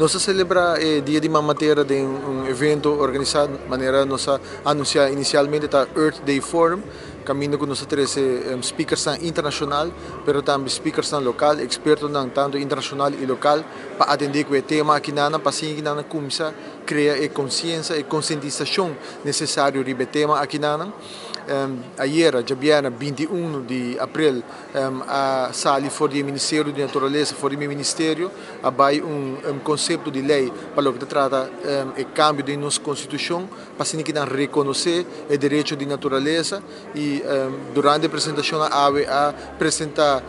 Nos a celebra e Dia di Mama Tera den un evento organisa manera nos a anuncia inicialmente, ta Earth Day Forum, caminda cu nos a trece speakersnan internacional, pero tambe speakersnan local, expertonan tanto internacional y local pa atende cu e tema akinan, pa asina nan cuminsa crea e conciencia y concientisacion necesario riba e tema akinan. Ayera, diabierna 21 di april, a sali for di Ministerio di Naturalesa, for di mi ministerio, a bay un concepto di ley pa loke ta trata e cambio di nos constitucion, pa asina cu nan reconoce e derecho di naturalesa y durante e presentacion a presenta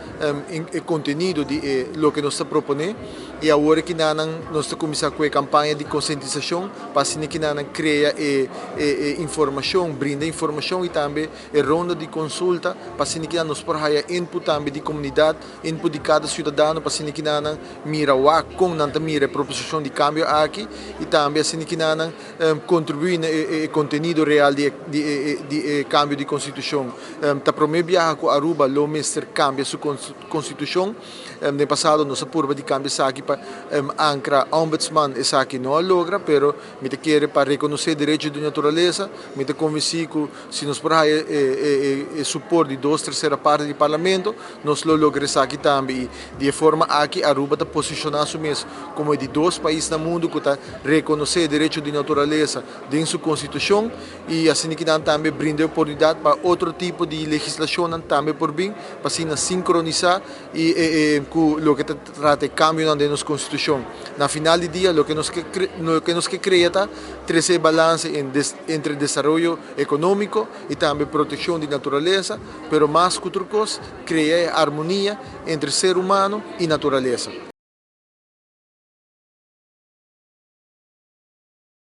e contenido di loke nos ta propone y awor cu nos ta cuminsa cu e campaña di concientisacion pa asina cu nan crea e informacion, brinda informacion y tambe e ronda di consulta pa asina cu nos por haya input tambe di comunidad, input di cada ciudadano, pa asina cu nan mira con nan mira e proposicion di cambio aki y tambe asina cu nan contribui na e contenido real di cambio di constitucion. Ta prome biaha cu Aruba lo mester cambia su constitucion. Den pasado nos a purba di cambia esaki pa ancra ombudsman, esaki no a logra, pero mi ta kere pa reconoce derecho di naturalesa, mi ta convenci cu si nos por haya e suporte di dos tercera parti di parlamento, nos lo logra esaki tambe. Y di forma aki Aruba ta posiciona su mes como di dos pais na mundo cu ta reconoce derecho di naturalesa den su constitucion y asina cu tambe brinda oportunidad pa otro tipo di legislacion tambe por bin, pa asina sincronisa y cu loke ta trata cambio den nos constitucion. Na final di dia, loke nos kier crea ta trece balansa entre desaroyo economico y tambe proteccion di naturalesa, pero mas cu otro cos, crea armonia entre ser humano y naturalesa.